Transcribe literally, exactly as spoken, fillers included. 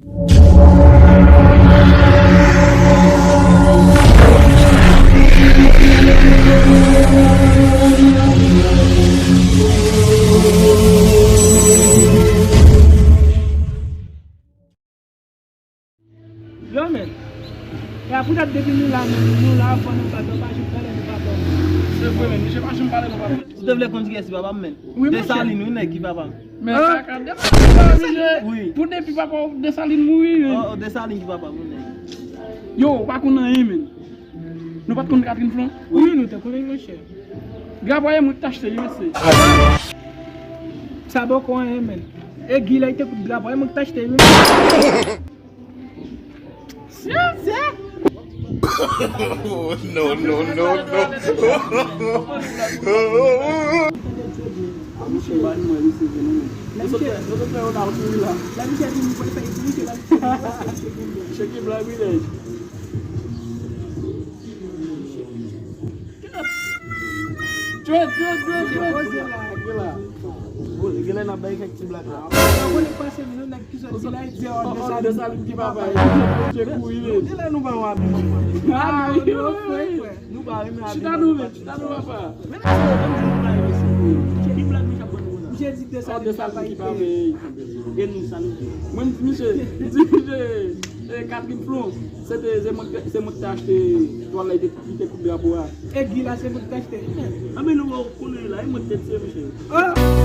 Yo, men. E a poutèt depi nou la, men, nou la, fò nou pa, nou pa janm pale de papa. Se vre, men, misye pa janm pale de papa. Ou te vle konn kiyès ki papa m, men? Wi, monchè. Desalin, wi, nèg ki papa m. Men kaka, Desalin, misye. Wi. Pou depi papa w, Desalin mouri, men. Oh, oh, Desalin ki papa m, wi, nèg. Yo, ou pa konn anyen, men. Nou pa t konn Catherine Flon? Wi, nou te konnen, monchè. Grapayè mwen ki t achte li, mesye. Sa poko anyen, men. E Guy la, li te kout grapayè mwen ki t achte li. No, no, no, no. Misye ba nou mwen, misye vini. Misye, misye vini pou l fè epi misye ba misye. Misye ki blag, wi, nèg. Dwe, dwe, dwe, dwe, dwe. Gen lè. Gen lè n ap bay kèk ti blag la. Mwen konnen pase, men nou nèg ki sòti la, e di, oh, Desalin ki papa. Misye kouri, men. Gen lè nou pa wè. Ah, wi, wi, wi. Nou pa renmen. Chita nou, men, chita nou, papa. Men nèg sa yo, menm jan nou pa renmen si. Misye di blag, misye ap ban nou konsa. Misye di Desalin ki papa. E nou, sa nou di? Mwen, m di misye, m di misye, e, Catherine Flon, se te, se mwen, se mwen ki te achte twal la, li te, li te kout drapo a. E Guy la, se mwen ki te achte. Anben, nou wè, ou konnen la, e mwen ki te tiye misye. Oh!